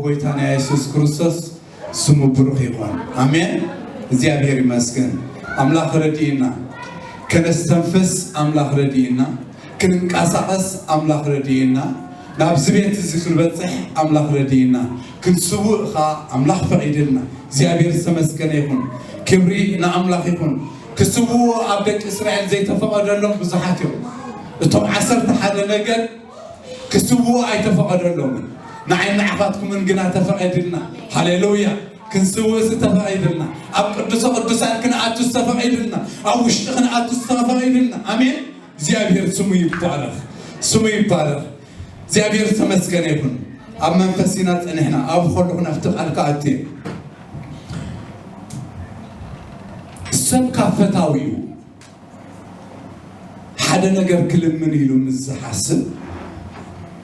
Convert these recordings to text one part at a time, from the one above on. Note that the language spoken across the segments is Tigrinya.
ጎይታና የሱስ ክርስቶስ ስሙ ብሩኽ ይኹን። ኣሜን። እግዚኣብሔር ይመስገን። ኣምላኽ ረድእና፣ ከነስተንፍስ ኣምላኽ ረድእና፣ ክንንቀሳቐስ ኣምላኽ ረድእና፣ ናብዚ ቤት እዚ ክንበጽሕ ኣምላኽ ረድእና፣ ክንስውእ ኸኣ ኣምላኽ ፈቒድልና። እግዚኣብሔር ዝተመስገነ ይኹን። ክብሪ ንኣምላኽ ይኹን። ክስውኡ ኣብ ደቂ እስራኤል ዘይተፈቐደሎም ብዙሓት እዮም። እቶም ዓሰርተ ሓደ ነገድ ክስውኡ ኣይተፈቐደሎምን። ንዓይ ንዓኻትኩምን ግና ተፈቒድልና። ሃሌሉያ። ክንስውእስ ተፈቒድልና። ኣብ ቅዱሰ ቅዱሳን ክንኣቱስ ተፈቒድልና። ኣብ ውሽጢ ክንኣቱስ ተፈቒድልና። ኣሜን። እግዚኣብሔር ስሙ ይባረኽ። ስሙ ይባረኽ። እግዚኣብሔር ዝተመስገነ ይኹን። ኣብ መንፈስ ኢና ጸኒሕና። ኣብ ከለኹ ናብቲ ቃል ክኣቱ እየ። ሰብ ካብ ፈታዊኡ ሓደ ነገር ክልምን ኢሉ ምስ ዝሓስብ፣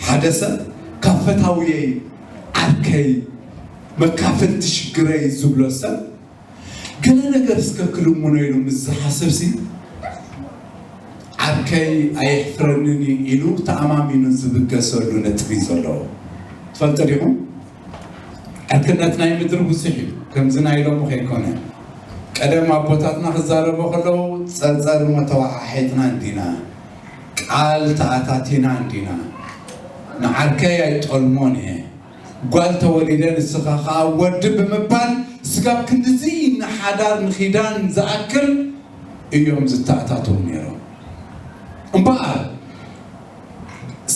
ሓደ ሰብ ካብ ፈታውየይ፣ ዓርከይ፣ መካፈልቲ ሽግረይ ዝብሎ ሰብ ገለ ነገር እስከ ክልምኖ ኢሉ ምስ ዝሓስብ ሲ፣ ዓርከይ ኣየሕፍረንን እዩ ኢሉ ተኣማሚኑ ዝብገሰሉ ነጥቢ እዩ ዘለዎ። ትፈልጡ ዲኹም? ዕርክነት ናይ ምድሪ ብዙሕ እዩ፣ ከምዚ ናይ ሎሚ ከይኮነ። ቀደም ኣቦታትና ክዛረቡ ከለዉ፣ ጸርጸር እሞ ተወሓሒጥና እንዲና፣ ቃል ተኣታቲና እንዲና፣ ንዓርከይ ኣይጠልሞን እየ፣ ጓል ተወሊደ ንስኻ ኸኣ ወዲ ብምባል፣ ስጋብ ክንድዚ ንሓዳር ንኺዳን ዝኣክል እዮም ዝተኣታተዉ ነይሮም። እምበኣር፣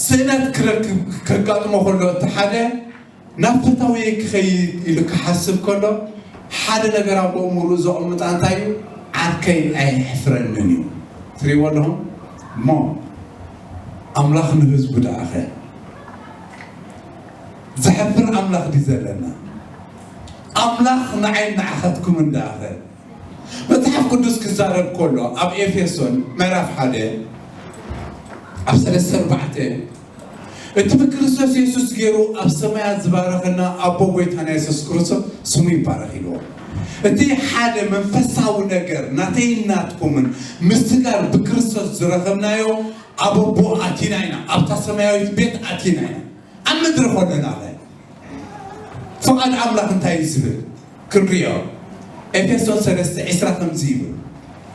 ስእነት ክረክብ፣ ከጋጥሞ ከሎ፣ እቲ ሓደ ናብ ፈታውየይ ክኸይድ ኢሉ ክሓስብ ከሎ፣ ሓደ ነገር ኣብ ኣእምሮኡ ዘቐምጣ እንታይ እዩ? ዓርከይ ኣየሕፍረንን እዩ። ትሪእዎ ኣለኹም? እሞ ኣምላኽ ንህዝቡ ደኣኸ? ዘሕፍር ኣምላኽ ድዩ ዘለና? ኣምላኽ ንዓይን ንዓኻትኩምን ደኣኸ? መጽሓፍ ቅዱስ ክዛረብ ከሎ፣ ኣብ ኤፌሶን ምዕራፍ ሓደ ኣብ ሰለስተ ኣርባዕተ፣ እቲ ብክርስቶስ የሱስ ገይሩ ኣብ ሰማያት ዝባረኸና ኣቦ ጎይታና የሱስ ክርስቶስ ስሙ ይባረኽ ኢልዎ። እቲ ሓደ መንፈሳዊ ነገር ናተይን ናትኩምን ምስጋር ብክርስቶስ ዝረኸብናዮ ኣብ ኣቦ ኣቲና ኢና፣ ኣብታ ሰማያዊት ቤት ኣቲና ኢና። ኣብ ምድሪ ከለና ኸ ፍቓድ ኣምላኽ እንታይ እዩ ዝብል? ክንሪኦ። ኤፌሶን ሰለስተ ዕስራ ከምዚ ይብል።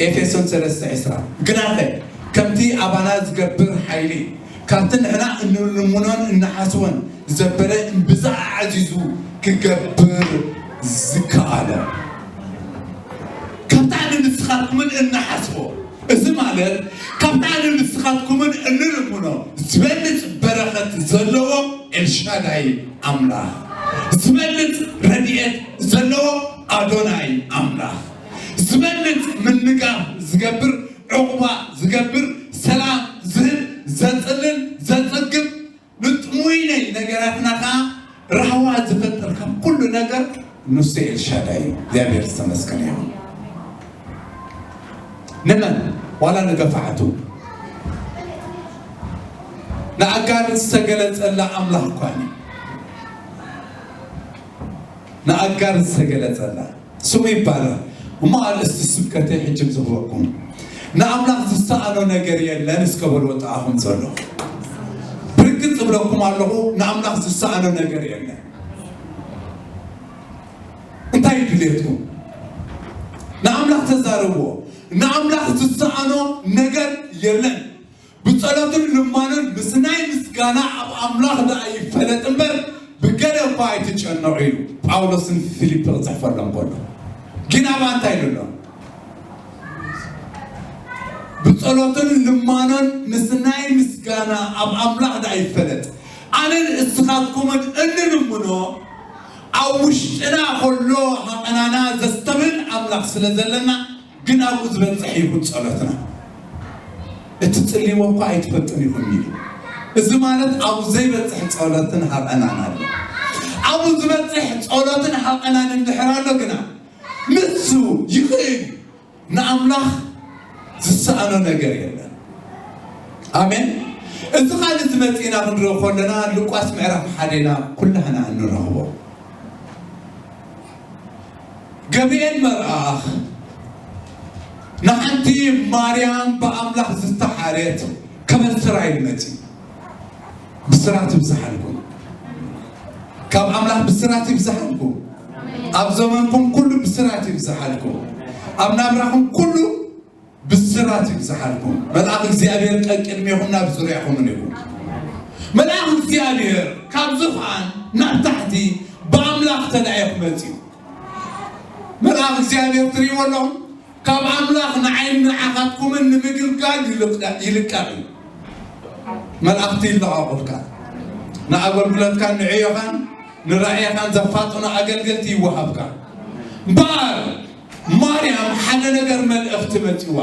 ኤፌሶን ሰለስተ ዕስራ፣ ግናኸ ከምቲ ኣባና ዝገብር ሓይሊ፣ ካብቲ ንሕና እንልምኖን እንሓስቦን ዘበለ እምብዛ ኣዕዚዙ ክገብር ዝከኣለ፣ ካብቲ ኣነ ንስኻትኩምን እንሓስቦ፣ እዚ ማለት ካብቲ ኣነ ንስኻትኩምን እንልምኖ ዝበልጽ በረኸት ዘለዎ ኤልሻዳይ ኣምላኽ፣ ዝበልጽ ረድኤት ዘለዎ ኣዶናይ ኣምላኽ፣ ዝበልጽ ምንጋፍ ዝገብር፣ ዕቑባ ዝገብር፣ ሰላም ዝህብ፣ ዘጽልል፣ ዘጸግብ፣ ንጥሙይነይ ነገራትና ኸዓ ራህዋ ዝፈጥር ካብ ኩሉ ነገር ንሱ ኤልሻዳይ እዩ። እግዚኣብሔር ዝተመስገነ ይኹን። ንመን? ዋላ ንገፋዕቱ። ንኣጋር ዝተገለጸላ ኣምላኽ እኳ እዩ። ንኣጋር ዝተገለጸላ። ስሙ ይባረኽ። እሞ ኣርእስቲ ስብከተይ ሕጂ ዝህበኩም፣ ንኣምላኽ ዝሰኣኖ ነገር የለን እስከ በልዎ ጥቓኹም ዘሎ። ብርግጽ እብለኩም ኣለኹ፣ ንኣምላኽ ዝሰኣኖ ነገር የለን። እንታይ እዩ ድሌትኩም? ንኣምላኽ ተዛረብዎ። ንኣምላኽ ዝሰኣኖ ነገር የለን። ብጸሎትን ልማኖን ምስናይ ምስጋና ኣብ ኣምላኽ ደኣ ይፈለጥ እምበር፣ ብገለ እኳ ኣይትጨነቑ ኢሉ ጳውሎስ ንፊልፒ ክጽሕፈሎም ከሎ። ግን ኣብኣ እንታይ ኢሉ ኣሎ? ብጸሎትን ልማኖን ምስናይ ምስጋና ኣብ ኣምላኽ ደኣ ይፈለጥ። ኣነን እስኻትኩምን እንልምኖ ኣብ ውሽጥና ከሎ ሃቐናና ዘስተብህል ኣምላኽ ስለ ዘለና፣ ግን ኣብኡ ዝበጽሕ ይኹን ጸሎትና። እትጽልይዎ እኳ ኣይትፈልጡን ኢኹም ኢሉ። እዚ ማለት ኣብኡ ዘይበጽሕ ጸሎትን ሃቐናን ኣሎ። ኣብኡ ዝበጽሕ ጸሎትን ሃቐናን እንድሕር ኣሎ ግና፣ ንሱ ይኽእል እዩ። ንኣምላኽ ዝሰኣኖ ነገር የለን። ኣሜን። እዚ ኻል እዚ መጺእና ክንርኢ ከለና፣ ሉቃስ ምዕራፍ ሓደ ኢና ኩላህና እንረኽቦ። ገብርኤል መልኣኽ ንሓንቲ ማርያም ብኣምላኽ ዝተሓርየት ከበስራ ኢሉ መጺኡ። ብስራት ይብዝሓልኩም። ካብ ኣምላኽ ብስራት ይብዝሓልኩም። ኣብ ዘመንኩም ኩሉ ብስራት ይብዝሓልኩም። ኣብ ናብራኹም ኩሉ ብስራት ይብዝሓልኩም። መልኣኽ እግዚኣብሔር ቀቅድሜኹም ናብ ዙርያኹምን ይኹን። መልኣኽ እግዚኣብሔር ካብ ዙፋን ናብ ታሕቲ ብኣምላኽ ተላኢኹ መጺኡ። መልኣኽ እግዚኣብሔር ትርእይዎ ኣለኹም። ካብ ኣምላኽ ንዓይን ንዓኻትኩምን ንምግልጋል ይልቀቕ እዩ። መላእኽቲ ይለቓቑልካ። ንኣገልግሎትካን ንዕዮኻን ንራእየኻን ዘፋጥኑ ኣገልገልቲ ይወሃብካ። እምበኣር ማርያም ሓደ ነገር መልእኽቲ መጺዋ።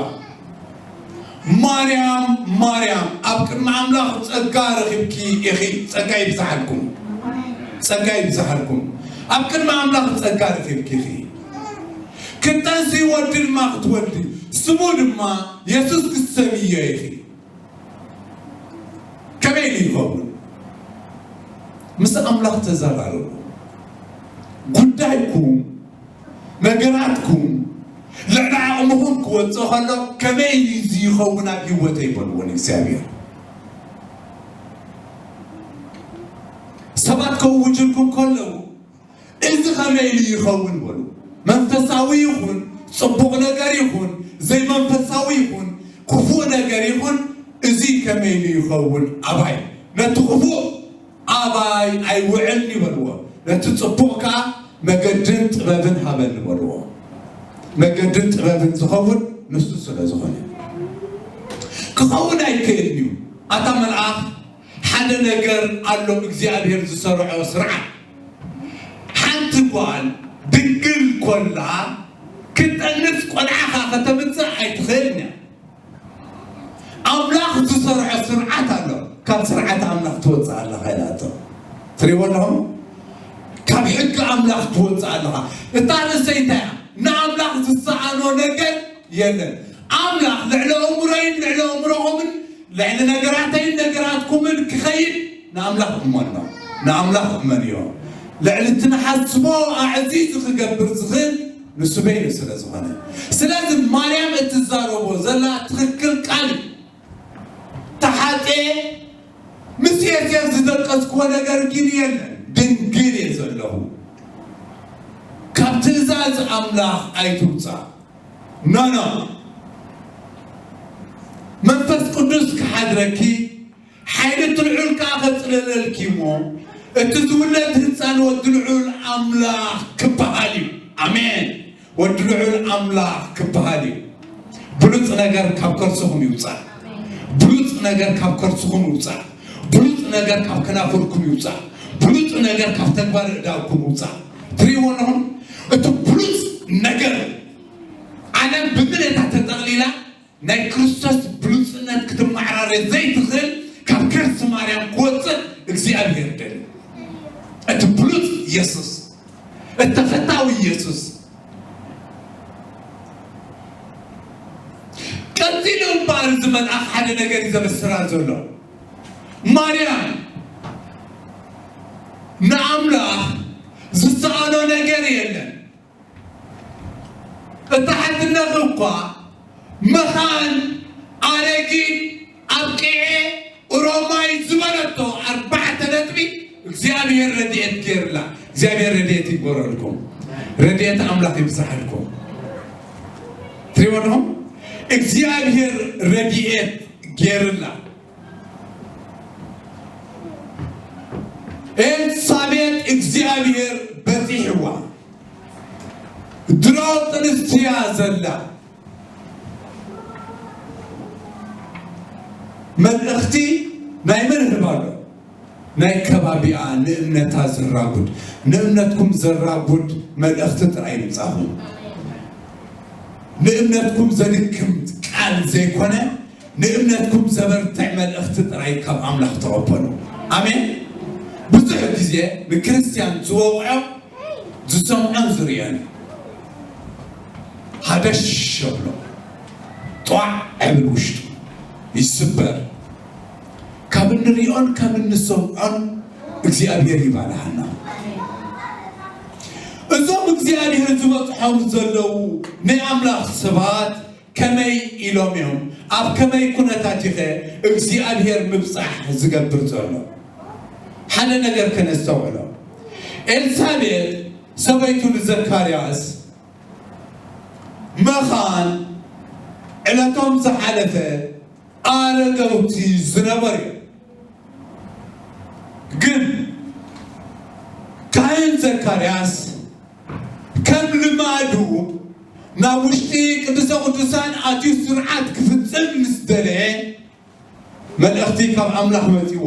ማርያም ማርያም ኣብ ቅድሚ ኣምላኽ ጸጋ ረኺብኪ ኢኺ። ጸጋ ይብዝሓልኩም። ጸጋ ይብዝሓልኩም። ኣብ ቅድሚ ኣምላኽ ጸጋ ረኺብኪ ኢኺ። ክትጠንሲ ወዲ ድማ ክትወልዲ፣ ስሙ ድማ የሱስ ክትሰምዮ ኢኺ። ከመይ ኢሉ ይኸውን? ምስ ኣምላኽ ተዘራረቡ። ጉዳይኩም፣ ነገራትኩም ልዕሊ ዓቕምኹም ክወጽእ ከሎ ከመይ ኢሉ እዚ ይኸውን ኣብ ህይወተይ በልዎ ንእግዚኣብሔር። ሰባት ከውጅልኩም ከለዉ እዚ ከመይ ኢሉ ይኸውን በሉ። መንፈሳዊ ይኹን ጽቡቕ ነገር ይኹን ዘይመንፈሳዊ ይኹን ክፉእ ነገር ይኹን እዚ ከመይ ኢሉ ይኸውን ኣባይ ነቲ ክፉእ ኣባይ ኣይውዕልን ይበልዎ። ነቲ ጽቡቕ ከኣ መገድን ጥበብን ሃበኒ በልዎ። መገድን ጥበብን ዝኸውን ንሱ ስለ ዝኾነ ክኸውን ኣይክእልን እዩ። ኣታ መልኣኽ ሓደ ነገር ኣሎ እግዚኣብሔር ዝሰርዖ ስርዓት። ሓንቲ ጓል ድንግል ኮላ ክትጠንስ ቆልዓኻ ከተምጽእ ኣይትኽእልን እያ። ኣምላኽ ዝሰርዖ ስርዓት ኣሎ። ካብ ስርዓት ኣምላኽ ትወፅእ ኣለኻ ኢላቶ። ትሪእዎ ኣለኹም? ካብ ሕጊ ኣምላኽ ትወፅእ ኣለኻ። እታ ርእሰይ እንታይ እያ? ንኣምላኽ ዝሰኣኖ ነገር የለን። ኣምላኽ ልዕሊ ኣእምሮይን ልዕሊ ኣእምሮኹምን ልዕሊ ነገራተይን ነገራትኩምን ክኸይድ ንኣምላኽ እመኖ። ንኣምላኽ እመንዮ። ልዕሊ እቲ ንሓስቦ ኣዕዚዙ ክገብር ዝኽእል ንሱ በይኑ ስለ ዝኾነ። ስለዚ ማርያም እትዛረቦ ዘላ ትኽክል ቃል እዩ። ተሓጽየ ምስ ዮሴፍ ዝደቀስክዎ ነገር ግን የለን። ድንግል እየ ዘለኹ። ካብ ትእዛዝ ኣምላኽ ኣይትውጻእ። ኖ ኖ። መንፈስ ቅዱስ ክሓድረኪ፣ ሓይሊ እቲ ልዑል ከኣ ከጽልለልኪ እሞ፣ እቲ ዝውለድ ህጻን ወዲ ልዑል ኣምላኽ ክበሃል እዩ። ኣሜን። ወዲ ልዑል ኣምላኽ ክበሃል እዩ። ብሉጽ ነገር ካብ ከርስኹም ይውጻእ። ብሉጽ ነገር ካብ ከርስኹም ይውጻእ። ብሉጽ ነገር ካብ ከናፍርኩም ይውጻእ። ብሉጽ ነገር ካብ ተግባር እዳውኩም ይውጻእ። ትሪእዎ ኣለኹም? እቲ ብሉጽ ነገር ዓለም ብምልእታ ተጠቕሊላ ናይ ክርስቶስ ብሉጽነት ክትመዓራረ ዘይትኽእል ካብ ከርሲ ማርያም ክወጽእ እግዚኣብሔር ደልዩ። እቲ ብሉጽ ኢየሱስ፣ እቲ ተፈታዊ ኢየሱስ። ቀጺሉ እምበኣር እዚ መልኣኽ ሓደ ነገር እዩ ዘበስራ ዘሎ። ማርያም ንኣምላኽ ዝሰኣኖ ነገር የለን። እታ ሓትነኺ እኳ መኻን፣ ኣረጊት፣ ኣብቂዐ፣ ኦሮማይ ዝበለቶ ኣርባዕተ ነጥቢ እግዚኣብሔር ረድኤት ገይርላ። እግዚኣብሔር ረድኤት ይግበረልኩም። ረድኤት ኣምላኽ ይብዝሓልኩም። ትሪእዎ ኣለኹም? እግዚኣብሔር ረድኤት ገይርላ። ኤልሳቤጥ እግዚኣብሔር በጺሕዋ። ድሮ ጥንስቲ እያ ዘላ። መልእኽቲ ናይ መን ህባ ኣሎ? ናይ ከባቢኣ ንእምነታ ዘራጉድ። ንእምነትኩም ዘራጉድ መልእኽቲ ጥራይ ይምጻኹም። ንእምነትኩም ዘድክም ቃል ዘይኮነ ንእምነትኩም ዘበርትዕ መልእኽቲ ጥራይ ካብ ኣምላኽ ተቐበሉ። ኣሜን። ብዙሕ ግዜ ንክርስትያን ዝወቕዖ ዝሰምዖን ዝርእዮን እዩ። ሃደሽ የብሎ። ጧዕ ዕብል ውሽጡ ይስበር። ካብ እንርእዮን ካብ እንሰምዖን እግዚኣብሔር ይባርሃና። እዞም እግዚኣብሔር ዝበጽሖም ዘለዉ ናይ ኣምላኽ ሰባት ከመይ ኢሎም እዮም? ኣብ ከመይ ኩነታት ኢኸ እግዚኣብሔር ምብጻሕ ዝገብር ዘሎ? ሓደ ነገር ከነስተውዕሎ። ኤልሳቤጥ ሰበይቱ ንዘካርያስ መኻን ዕለቶም ዝሓለፈ ኣረገውቲ ዝነበሩ እዮም። ግን ካህን ዘካርያስ ከም ልማዱ ናብ ውሽጢ ቅዱሰ ቅዱሳን ኣትዩ ስርዓት ክፍጽም ምስ ደለየ፣ መልእኽቲ ካብ ኣምላኽ መጺዎ።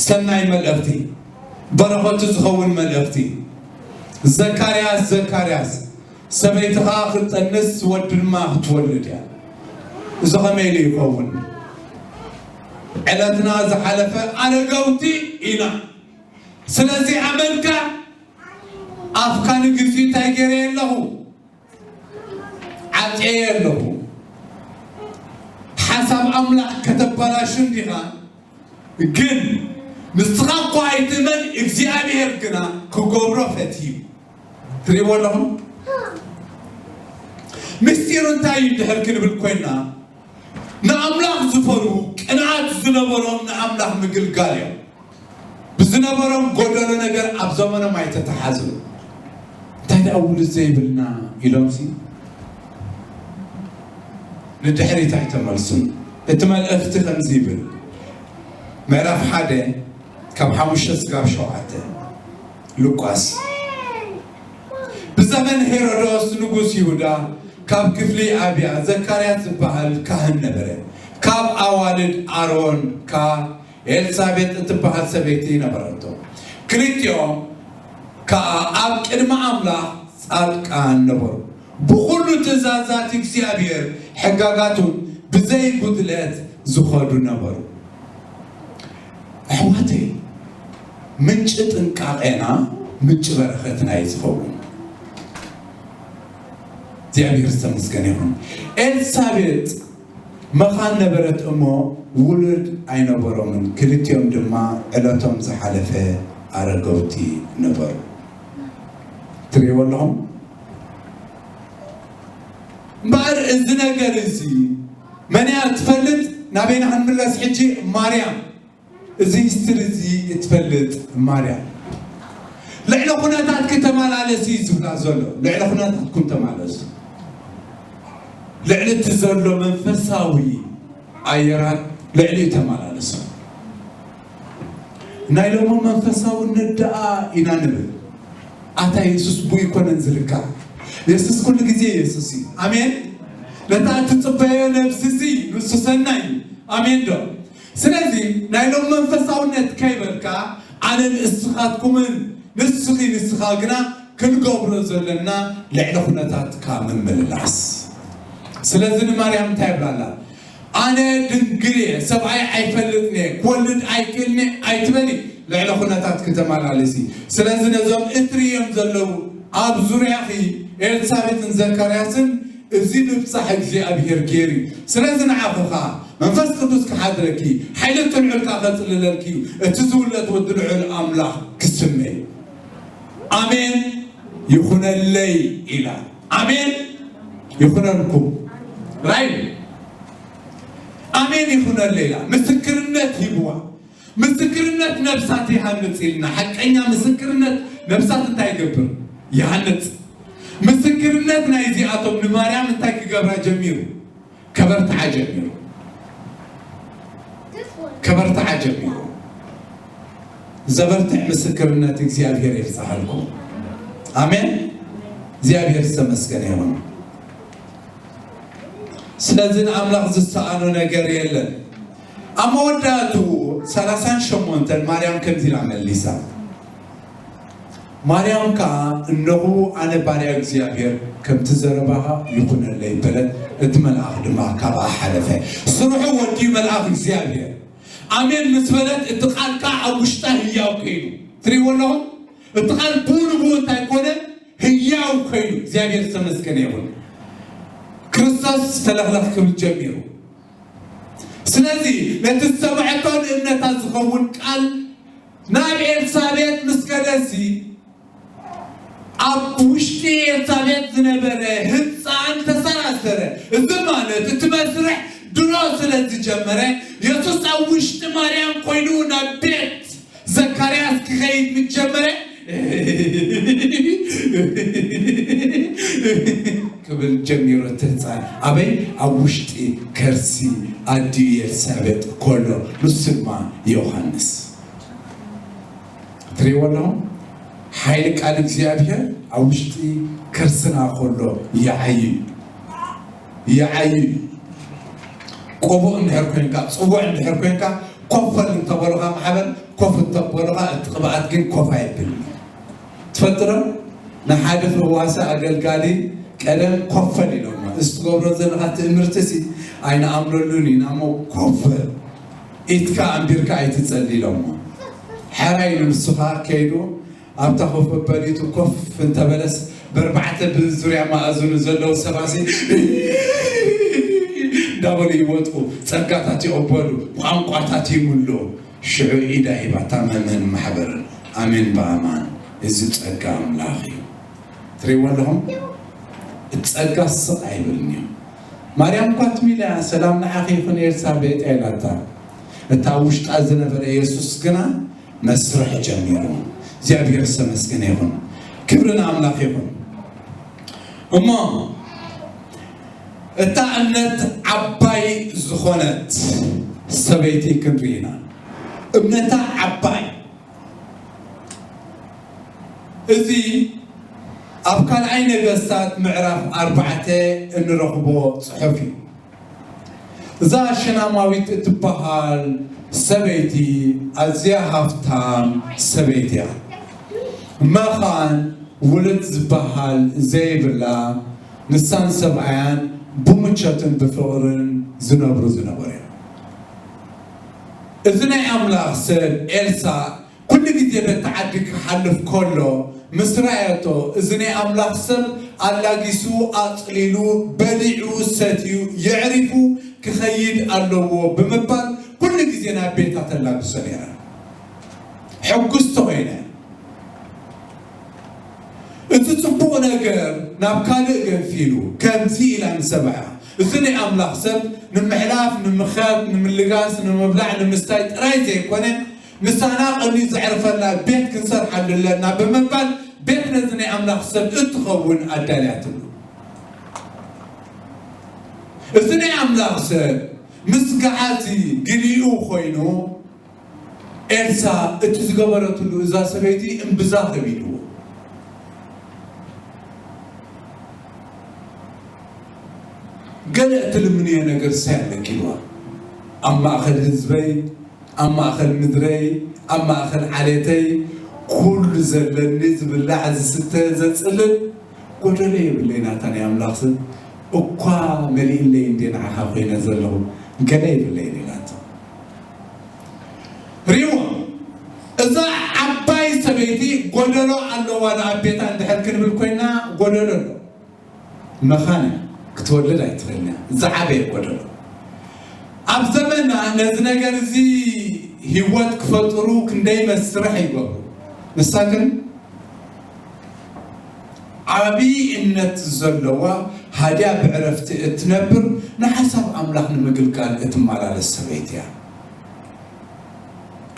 ሰናይ መልእኽቲ፣ በረኸቱ ዝኸውን መልእኽቲ። ዘካርያስ፣ ዘካርያስ፣ ሰበይትኻ ክትጠንስ ወዲ ድማ ክትወልድ እያ። እዚ ኸመይ ኢሉ ይኸውን? ዕለትና ዝሓለፈ ኣረገውቲ ኢና። ስለዚ ኣመንካ ኣፍካ ንግዚኡ እንታይ ገይረ ኣለኹ? ዓጽየ ኣለኹ። ሓሳብ ኣምላኽ ከተበላሹ እንዲኻ፣ ግን ንስኻ እኳ ኣይትእመን፣ እግዚኣብሔር ግና ክገብሮ ፈትዩ። ትሪእዎ ኣለኹም? ምስጢሩ እንታይ እዩ እንድሕር ክንብል ኮይና፣ ንኣምላኽ ዝፈርሁ ቅንኣት ዝነበሮም ንኣምላኽ ምግልጋል እዮም። ብዝነበሮም ጎደሎ ነገር ኣብ ዘመኖም ኣይተተሓዙ። እንታይ ደኣ ውሉድ ዘይብልና ኢሎምሲ ንድሕሪት ኣይተመልሱን። እቲ መልእኽቲ ከምዚ ይብል፣ ምዕራፍ ሓደ ካብ ሓሙሽተ ስጋብ ሸውዓተ ሉቃስ። ብዘመን ሄሮዶስ ንጉስ ይሁዳ ካብ ክፍሊ ኣብያ ዘካርያስ ዝበሃል ካህን ነበረ። ካብ ኣዋልድ ኣሮን ከኣ ኤልሳቤጥ እትበሃል ሰበይቲ ነበረቶ። ክልቲኦም ከኣ ኣብ ቅድሚ ኣምላኽ ጻድቃን ነበሩ። ብኹሉ ትእዛዛት እግዚኣብሔር ሕጋጋቱን ብዘይ ጉድለት ዝኸዱ ነበሩ። ኣሕዋተይ፣ ምንጪ ጥንቃቄና ምንጪ በረኸትና እዩ ዝኸውን። እግዚኣብሔር ዝተመስገነ ይኹን። ኤልሳቤጥ መኻን ነበረት እሞ ውሉድ ኣይነበሮምን። ክልቲኦም ድማ ዕለቶም ዝሓለፈ ኣረገውቲ ነበሩ። ትርእይዎ ኣለኹም? እምበኣር እዚ ነገር እዚ መን እያ ትፈልጥ? ናበይና ክንምለስ ሕጂ? ማርያም። እዚ ሂስትሪ እዚ እትፈልጥ ማርያም። ልዕሊ ኩነታት ክተመላለስ እዩ ዝብላ ዘሎ። ልዕሊ ኩነታትኩም ተማለሱ። ልዕሊ እቲ ዘሎ መንፈሳዊ ኣየራት ልዕሊ ተመላለሱ። ናይ ሎሚ መንፈሳውነት ደኣ ኢና ንብል። ኣታ የሱስ ብኡ ይኮነን ዝልካዕ። የሱስ ኩሉ ግዜ የሱስ እዩ። ኣሜን። ነታ እትጽበዮ ነብሲ እዚ ንሱ ሰናይ እዩ። ኣሜን ዶ? ስለዚ ናይ ሎም መንፈሳውነት ከይበልካ ኣነ ንእስኻትኩምን ንስኺ ንስኻ ግና ክንገብሮ ዘለና ልዕሊ ኩነታትካ ምምልላስ። ስለዚ ንማርያም እንታይ ይብላላ? ኣነ ድንግል እየ፣ ሰብኣይ ኣይፈልጥን እየ፣ ክወልድ ኣይክእልን እየ ኣይትበሊ፣ ልዕሊ ኩነታት ክተመላለሲ። ስለዚ ነዞም እትርእዮም ዘለዉ ኣብ ዙርያኺ ኤልሳቤጥን ዘካርያስን እዚ ምብጻሕ እግዚኣብሔር ገይሩ እዩ። ስለዚ ንዓኺ ኸኣ መንፈስ ቅዱስ ክሓድረኪ፣ ሓይሊ እቲ ልዑል ከኣ ከጽልለልኪ እዩ። እቲ ዝውለድ ወዲ ልዑል ኣምላኽ ክስመ እዩ። ኣሜን ይኹነለይ ኢላ። ኣሜን ይኹነልኩም። ራይ ኣሜን ይኹነለይ ኢላ። ምስክርነት ሂብዋ። ምስክርነት ነብሳት ይሃንጽ ኢልና። ሓቀኛ ምስክርነት ነብሳት እንታይ ይገብር? ይሃንጽ። ምስክርነት ናይዚኣቶም ንማርያም እንታይ ክገብራ ጀሚሩ? ከበርትዓ ጀሚሩ። ከበርትዓ ጀሚሩ። ዘበርትዕ ምስክርነት እግዚኣብሔር ይብዝሓልኩም። ኣሜን። እግዚኣብሔር ዝተመስገነ ይኹን። ስለዚ ንኣምላኽ ዝሰኣኖ ነገር የለን። ኣብ መወዳእትኡ ሰላሳን ሸሞንተን ማርያም ከምዚ ኢላ መሊሳ። ማርያም ከኣ፣ እነሆ ኣነ ባርያ እግዚኣብሔር፣ ከምቲ ዘረባኻ ይኹነለይ በለት። እቲ መልኣኽ ድማ ካብኣ ሓለፈ። ስርሑ ወዲኡ መልኣኽ እግዚኣብሔር። ኣሜን ምስ በለት፣ እቲ ቃል ከኣ ኣብ ውሽጣ ህያው ከይኑ። ትርእይዎ ኣለኹም? እቲ ቃል ብኡ ንብኡ እንታይ ኮነ? ህያው ከይኑ። እግዚኣብሔር ዝተመስገነ ይኹን። ክርስቶስ ተለኽለኽ ክብል ጀሚሩ። ስለዚ ነቲ ዝሰምዐቶ ንእምነታ ዝኸውን ቃል ናብ ኤልሳቤጥ ምስ ከደሲ፣ ኣብ ውሽጢ ኤልሳቤጥ ዝነበረ ህጻን ተሰራሰረ። እዚ ማለት እቲ መስርሕ ድሮ ስለ ዝጀመረ፣ የሱስ ኣብ ውሽጢ ማርያም ኮይኑ ናብ ቤት ዘካርያስ ክኸይድ ምስ ጀመረ፣ ክብል ጀሚሩ እቲ ህፃን ኣበይ? ኣብ ውሽጢ ከርሲ ኣዲኡ ኤልሳቤጥ ከሎ፣ ንሱ ድማ ዮሃንስ። ትሪእዎ ኣለኹም? ሓይሊ ቃል እግዚኣብሔር ኣብ ውሽጢ ከርስና ከሎ ይዓዩ እዩ። ይዓዩ እዩ። ቆቡእ እንድሕር ኮንካ፣ ጽውዕ እንድሕር ኮንካ፣ ኮፈል እንተበሉኻ ማሕበር ኮፍ እንተበሉኻ፣ እቲ ቅብኣት ግን ኮፍ ኣይብልን። ትፈልጥዶ? ንሓደ ፈዋሲ ኣገልጋሊ ቀደም ኮፈል ኢሎሞ። እዚ ትገብሮ ዘለኻ ትእምርትሲ ኣይንኣምነሉን ኢና እሞ ኮፈል ኢትካ ኣንቢርካ ኣይትጸሊ ኢሎሞ። ሕራይ ንስኻ ከይዱ ኣብታ ኮፍ መበሊቱ ኮፍ እንተበለስ፣ ብኣርባዕተ ብዙርያ ማእዝኑ ዘለዉ ሰባሲ እንዳበሉ ይወጥቁ፣ ጸጋታት ይቕበሉ፣ ቋንቋታት ይምልኡ። ሽዑ ኢዳ ሂባታ መምህን ማሕበርን ኣሜን ብኣማን እዚ ጸጋ ኣምላኽ እዩ። ትርእይዎ ኣለኹም? እቲ ጸጋ ስቕ ኣይብልን እዩ። ማርያም እኳ ትም ኢላ እያ፣ "ሰላም ንዓኺ ይኹን ኤልሳቤጥ" ኢላታ። እታ ውሽጣ ዝነበረ የሱስ ግና መስርሕ ጀሚሩ። እግዚኣብሔር ዝተመስገነ ይኹን። ክብሪ ንኣምላኽ ይኹን። እሞ እታ እምነት ዓባይ ዝኾነት ሰበይቲ ክንርኢ ኢና። እምነታ ዓባይ። እዚ ኣብ ካልኣይ ነገስታት ምዕራፍ ኣርባዕተ እንረኽቦ ጽሑፍ እዩ። እዛ ሸናማዊት እትበሃል ሰበይቲ ኣዝያ ሃፍታም ሰበይቲ እያ። መኻን ውሉድ ዝበሃል ዘይብላ፣ ንሳን ሰብኣያን ብምቾትን ብፍቕርን ዝነብሩ ዝነበሩ እዮም። እዚ ናይ ኣምላኽ ሰብ ኤልሳዕ ኩሉ ግዜ በቲ ዓዲ ክሓልፍ ከሎ ምስ ረኣየቶ፣ እዚ ናይ ኣምላኽ ሰብ ኣላጊሱ፣ ኣጽሊሉ፣ በሊዑ፣ ሰትዩ፣ የዕሪፉ ክኸይድ ኣለዎ ብምባል ኩሉ ግዜ ናብ ቤታ ተላግሶ ነይራ። ሕጉስቲ ኮይነ። እቲ ጽቡቕ ነገር ናብ ካልእ ገንፊሉ ከምዚ ኢላ ንሰብኣያ፣ እዚ ናይ ኣምላኽ ሰብ ንምሕላፍ፣ ንምኻድ፣ ንምልጋስ፣ ንምብላዕ፣ ንምስታይ ጥራይ ዘይኮነ፣ ምሳና ቀንዩ ዘዕርፈና ቤት ክንሰርሓሉ ኣለና ብምባል ቤት ነዚ ናይ ኣምላኽ ሰብ እትኸውን ኣዳልያትሉ። እዚ ናይ ኣምላኽ ሰብ ምስ ገዓቲ ግሊኡ ኮይኑ፣ ኤልሳ እቲ ዝገበረትሉ እዛ ሰበይቲ እምብዛ ከቢድዎ። ገለ እትልምንዮ ነገር ሳይ ኣለኪ ኢልዋ። ኣብ ማእከል ህዝበይ፣ ኣብ ማእከል ምድረይ፣ ኣብ ማእከል ዓሌተይ፣ ኩሉ ዘለኒ ዝብላዕ ዝስተ ዘጽልል ጎደሎ የብለይ። ናታ ናይ ኣምላኽ ስም እኳ መሊእለይ እንዴ ንዓኻ ኮይነ ዘለኹ፣ ገለ የብለይን ኢላቶ። ሪእዎ፣ እዛ ዓባይ ሰበይቲ ጎደሎ ኣለዋ። ንኣብ ቤታ እንድሕር ክንብል ኮይና ጎደሎ ኣሎ። መኻን ክትወልድ ኣይትኽእልን እያ። ዝዓበየ ጎደሎ። ኣብ ዘመና ነዚ ነገር እዚ ህይወት ክፈጥሩ ክንደይ መስርሕ ይገብሩ። ንሳ ግን ዓቢ እምነት ዘለዋ፣ ሃድያ ብዕረፍቲ እትነብር፣ ንሓሳብ ኣምላኽ ንምግልጋል እትመላለስ ሰበይቲ እያ።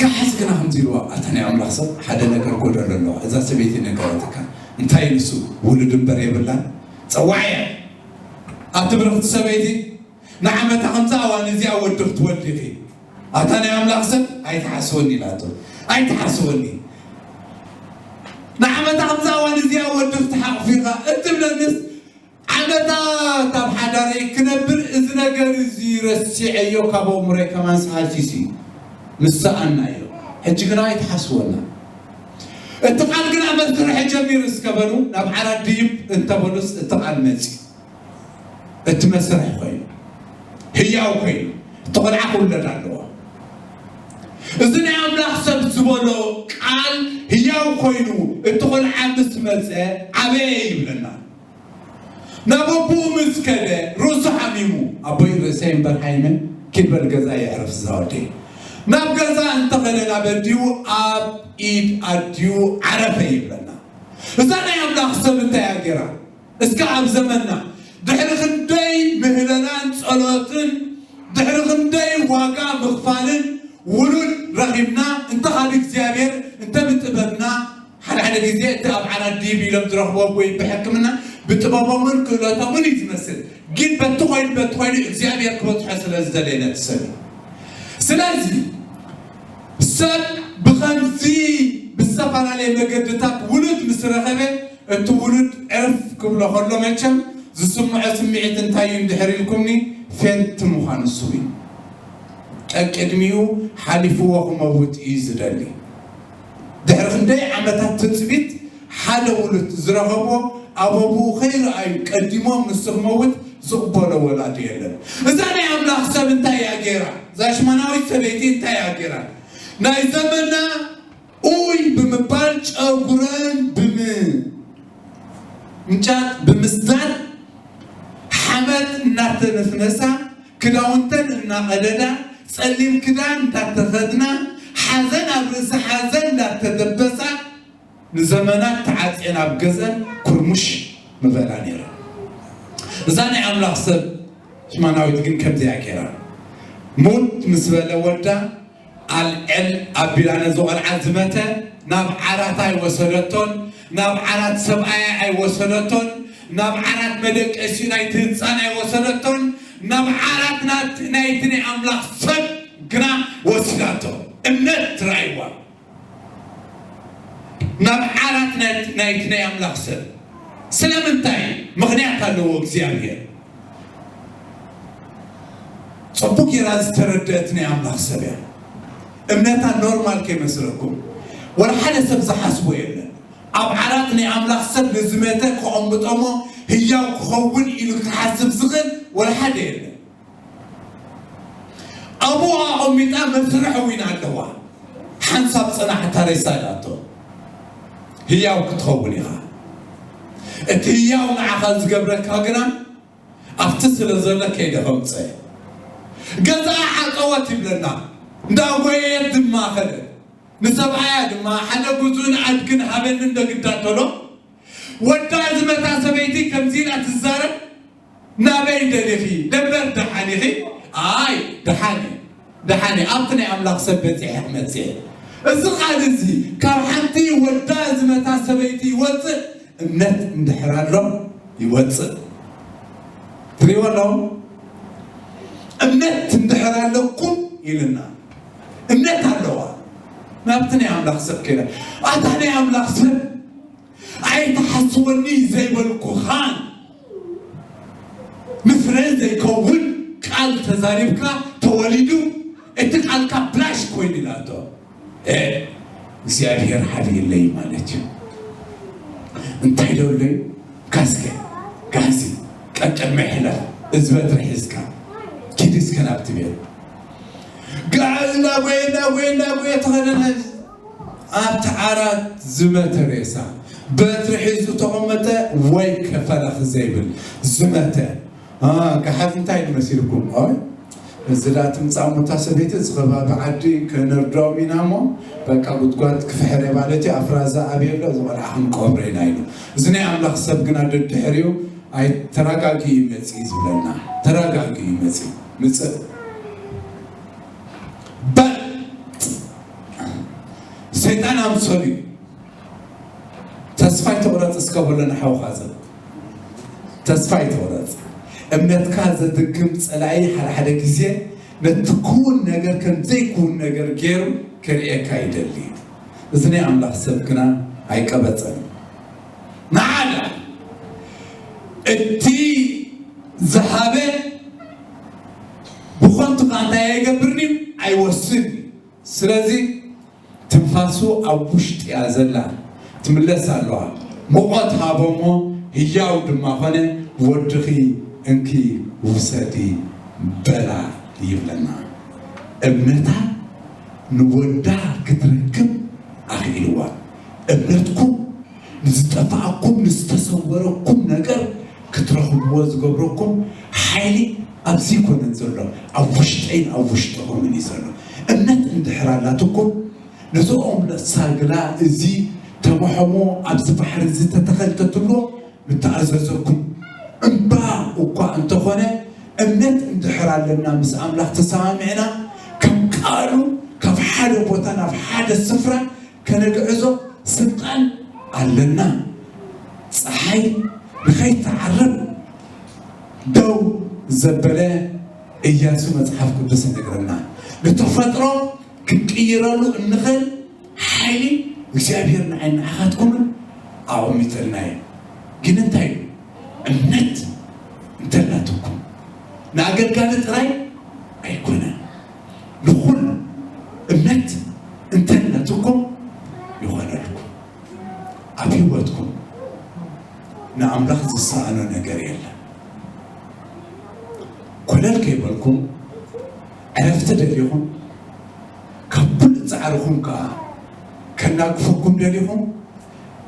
ገሓስ ግና ከምዚ ኢልዋ፣ ኣታ ናይ ኣምላኽ ሰብ፣ ሓደ ነገር ጎደሎ ኣለዋ። እዛ ሰበይቲ ነገረትካ። እንታይ ንሱ? ውሉድ እምበር የብላን። ጸዋዕያ። ኣቲ ብርኽቲ ሰበይቲ፣ ንዓመታ ከምዚ ኣዋን እዚኣ ወዲ ክትወልዲ ኢኺ። ኣታ ናይ ኣምላኽ ሰብ፣ ኣይትሓስወኒ ኢላቶ። ኣይትሓስወኒ። ንዓመታ ከምዚ ኣዋን እዚኣ ወዲ ክትሓቕፊ ኢኻ እትብለንስ፣ ዓመታት ኣብ ሓዳረይ ክነብር እዚ ነገር እዚ ረሲዐዮ ካብ ኣእምሮይ ከማን ሰሃልሲሲ እዩ። ምስ ሰኣናዮ። ሕጂ ግና ኣይትሓስወና። እቲ ቃል ግና መስርሒ ጀሚሩ እስከ በሉ፣ ናብ ዓራት ድይብ እንተበሉስ እቲ ቃል መጺ። እቲ መስርሒ ኮይኑ፣ ህያው ኮይኑ፣ እቲ ቆልዓ ክውለድ ኣለዎ። እዚ ናይ ኣምላኽ ሰብ ዝበሎ ቃል ህያው ኮይኑ፣ እቲ ቆልዓ ምስ መጸ፣ ዓበየ ይብለና። ናብ ኣቦኡ ምስ ከደ፣ ርእሱ ሓሚሙ፣ ኣቦይ ርእሰይ እምበር ሓይምን፣ ኪድ በል ገዛ የዕርፍ እዛ ወደይ። ናብ ገዛ እንተኸደ፣ ናብ ኣዲኡ፣ ኣብ ኢድ ኣዲኡ ዓረፈ ይብለና። እዛ ናይ ኣምላኽ ሰብ እንታይ እያ ገይራ? እስከ ኣብ ዘመንና፣ ድሕሪ ክንደይ ምህለላን ጸሎትን፣ ድሕሪ ክንደይ ዋጋ ምኽፋልን ውሉድ ረኺብና፣ እንተ ካብ እግዚኣብሔር፣ እንተ ብጥበብና፣ ሓደ ሓደ ኢሎም ዝረኽቦ ወይ ብሕክምና ብጥበቦምን ክእለቶምን እዩ ዝመስል። ግን በቲ ኮይኑ በቲ ኮይኑ እግዚኣብሔር ክበፅሖ ስለ ዝደለየ ነቲ ሰብ እዩ። ስለዚ ሰብ ብኸምዚ ብዝተፈላለየ መገድታት ውሉድ ምስ ረኸበ እቲ ውሉድ ዕርፍ ክብሎ ከሎ መቸም ዝስምዖ ስምዒት እንታይ እዩ እንድሕር ኢልኩምኒ ፌንት ምዃን እሱ እዩ። ቀቅድሚኡ ሓሊፍዎ ክመውት እዩ ዝደሊ። ድሕሪ ክንደይ ዓመታት ትጽቢት ሓደ ውሉድ ዝረኸብዎ ኣብ ኣቦኡ ከይረኣዩ ቀዲሞም ንሱ ክመውት ዝቕበሎ ወላዲ የለን። እዛ ናይ ኣምላኽ ሰብ እንታይ እያ ገይራ? እዛ ሽማናዊት ሰበይቲ እንታይ እያ ገይራ? ናይ ዘመና ኡይ ብምባል ጨጉረን ብምንጫጥ ብምስዳድ ሓመድ እናተነፍነሳ ክዳውንተን እናቐደዳ ጸሊም ክዳን እንዳተኸድና ሓዘን ኣብ ርእሲ ሓዘን እንዳተደበሳ ንዘመናት ተዓጽየን ኣብ ገዘን ኩርሙሽ ምበላ ነይረን። እዛ ናይ ኣምላኽ ሰብ ሽማናዊት ግን ከምዚኣ ገይራ ሙት ምስ በለ ወዳ ኣልዕል ኣቢላ ነዚ ቆልዓ ዝመተ ናብ ዓራት ኣይወሰደቶን፣ ናብ ዓራት ሰብኣያ ኣይወሰደቶን፣ ናብ ዓራት መደቀሲ ናይቲ ህፃን ኣይወሰደቶን፣ ናብ ዓራት ናት- ናይቲ ናይ ኣምላኽ ሰብ ግና ወሲዳቶ። እምነት ትረኣይዋ ናብ ዓራት ናት- ናይቲ ናይ ኣምላኽ ሰብ። ስለምንታይ? ምኽንያት ኣለዎ እግዚኣብሔር። ጽቡቅ ጌራ ዝተረደአት ናይ ኣምላኽ ሰብ እያ። እምነታ ኖርማል ከይመስለኩም። ወላ ሓደ ሰብ ዝሓስቦ የለን። ኣብ ዓራት ናይ ኣምላኽ ሰብ ንዝመተ ከቐምጦሞ ህያው ክኸውን ኢሉ ክሓስብ ዝኽእል ወላ ሓደ የለን። ኣብኡ ኣቐሚጣ መስርሕ እውን ኣለዋ። ሓንሳብ ጽናሕ እታ ሬሳ ኢላቶ ህያው ክትኸውን ኢኻ። እቲ ህያው ንዓኻ ዝገብረካ ግና ኣብቲ ስለ ዘሎ ከይደ ከምፀ ገዛ ዓፀወት ይብለና። እንዳጎየት ድማ ከደ ንሰብኣያ ድማ ሓደ ጉዙን ኣድግን ሃበኒ እንደግዳ ተሎ ወዳ ዝመታ ሰበይቲ ከምዚ ኢላ ትዛረብ። ናበይ ደሊኺ ደበር ደሓን ኢኺ? ኣይ ደሓን እየ፣ ደሓን እየ፣ ኣብቲ ናይ ኣምላኽ ሰብ በፂሐ ክመፅእ እየ። እዚ ቃል እዚ ካብ ሓንቲ ወዳ ዝመታ ሰበይቲ ይወፅእ። እምነት እንድሕር ኣሎ ይወፅእ። ትሪእዎ ኣለኹም? እምነት እንድሕር ኣለኩም ኢልና እምነት ኣለዋ። ናብቲ ናይ ኣምላኽ ሰብ ከይዳ ኣታ ናይ ኣምላኽ ሰብ ኣይትሓስወኒ ዘይበልኩኻን ንፍረ ዘይከውን ቃል ተዛሪብካ ተወሊዱ እቲ ቃልካ ብላሽ ኮይኑ ኢላቶ። እግዚኣብሔር ሓቢእለይ ማለት እዩ። እንታይ ደለዩ? ጋዝከ ጋዚ ቀቀድመ ይሕለፍ እዚ በትሪ ሒዝካ ኪድ እስከ ናብቲ ቤት ጋዝ እናጎየ እናጎየ እናጎየ ተኸደነ። ኣብቲ ዓራት ዝመተ ሬሳ በትሪ ሒዙ ተቐመጠ። ወይ ከፈለኽ ዘይብል ዝመተ ጋሓፍ እንታይ መሲልኩም? ኦይ እዚ ዳ ትምጻእ ሙታ ሰበይቲ እዚ ከባቢ ዓዲ ከነርድኦም ኢና እሞ በቃ ጉድጓድ ክፍሕር ማለት እዩ። ኣፍራዛ ኣብየሎ እዚ ቆልዓ ክንቆብረ ኢና ኢሉ። እዚ ናይ ኣምላኽ ሰብ ግና ደድሕሪኡ ኣይ ተረጋጊ እዩ መጺ ዝብለና። ተረጋጊ እዩ መጺ ምጽእ በጥ ሰይጣን ኣምሰሉ እዩ። ተስፋ ይትቑረጽ እስከ በሎ ንሓውኻ ዘ ተስፋ ይትቑረጽ። እምነትካ ዘድግም ጸላኢ ሓደ ሓደ ግዜ ነቲ ክውን ነገር ከም ዘይክውን ነገር ገይሩ ከርእየካ ይደሊ። እዚ ናይ ኣምላኽ ሰብ ግና ኣይቀበጸን። ንዓዳ እቲ ዝሃበ ብኾንቱ ካ እንታይ ኣይገብርን እዩ ኣይወስን እዩ። ስለዚ ትንፋሱ ኣብ ውሽጢ እያ ዘላ ትምለስ ኣለዋ። ሙቐት ሃቦሞ ህያው ድማ ኾነ ወድኺ እንኪ ውሰዲ በላ ይብለና። እምነታ ንወዳ ክትረክብ ኣኽኢልዋ። እምነትኩም ንዝጠፋኣኩም ንዝተሰወረኩም ነገር ክትረኽብዎ ዝገብረኩም ሓይሊ ኣብዚ ይኮነን ዘሎ ኣብ ውሽጠይን ኣብ ውሽጥኹምን እዩ ዘሎ። እምነት እንድሕር ኣላትኩም ነዞኦም ሳግላ እዚ ተመሐሞ ኣብዚ ባሕሪ እዚ ተተኸልተትሎ ምተኣዘዘኩም እምባ እኳ እንተኾነ እምነት እንድሕር ኣለና ምስ ኣምላኽ ተሰማሚዕና ከም ቃሉ ካብ ሓደ ቦታ ናብ ሓደ ስፍራ ከነግዕዞ ስልጣን ኣለና። ፀሓይ ንኸይትዓርብ ደው ዘበለ እያሱ መፅሓፍ ቅዱስ ይነግረና። ንተፈጥሮ ክንቅይረሉ እንኽእል ሓይሊ እግዚኣብሔር ንዓይ ንዓኻትኩምን ኣቐሚጥልና እዩ። ግን እንታይ እዩ? እምነት እንተላትኩም ንኣገልጋሊ ጥራይ ኣይኮነን፣ ንኹሉ እምነት እንተላትኩም ይኾነልኩም። ኣብ ህይወትኩም ንኣምላኽ ዝሰኣኖ ነገር የለን። ኮለል ከይበልኩም ዕረፍቲ ደሊኹም፣ ካብ ኩሉ ጻዕርኹም ከኣ ከናግፈኩም ደሊኹም፣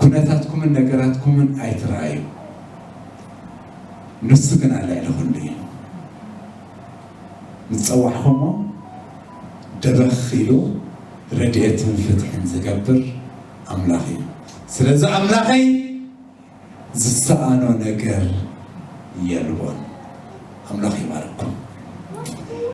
ኩነታትኩምን ነገራትኩምን ኣይትረኣዩ። ንሱ ግን ኣልዕሊ ኩሉ እዩ። ምስ ጸዋዕኹሞ ደበኽ ኢሉ ረድኤትን ፍትሕን ዝገብር ኣምላኽ እዩ። ስለዚ ኣምላኸይ ዝሰኣኖ ነገር የልቦን። ኣምላኽ ይባርኩም።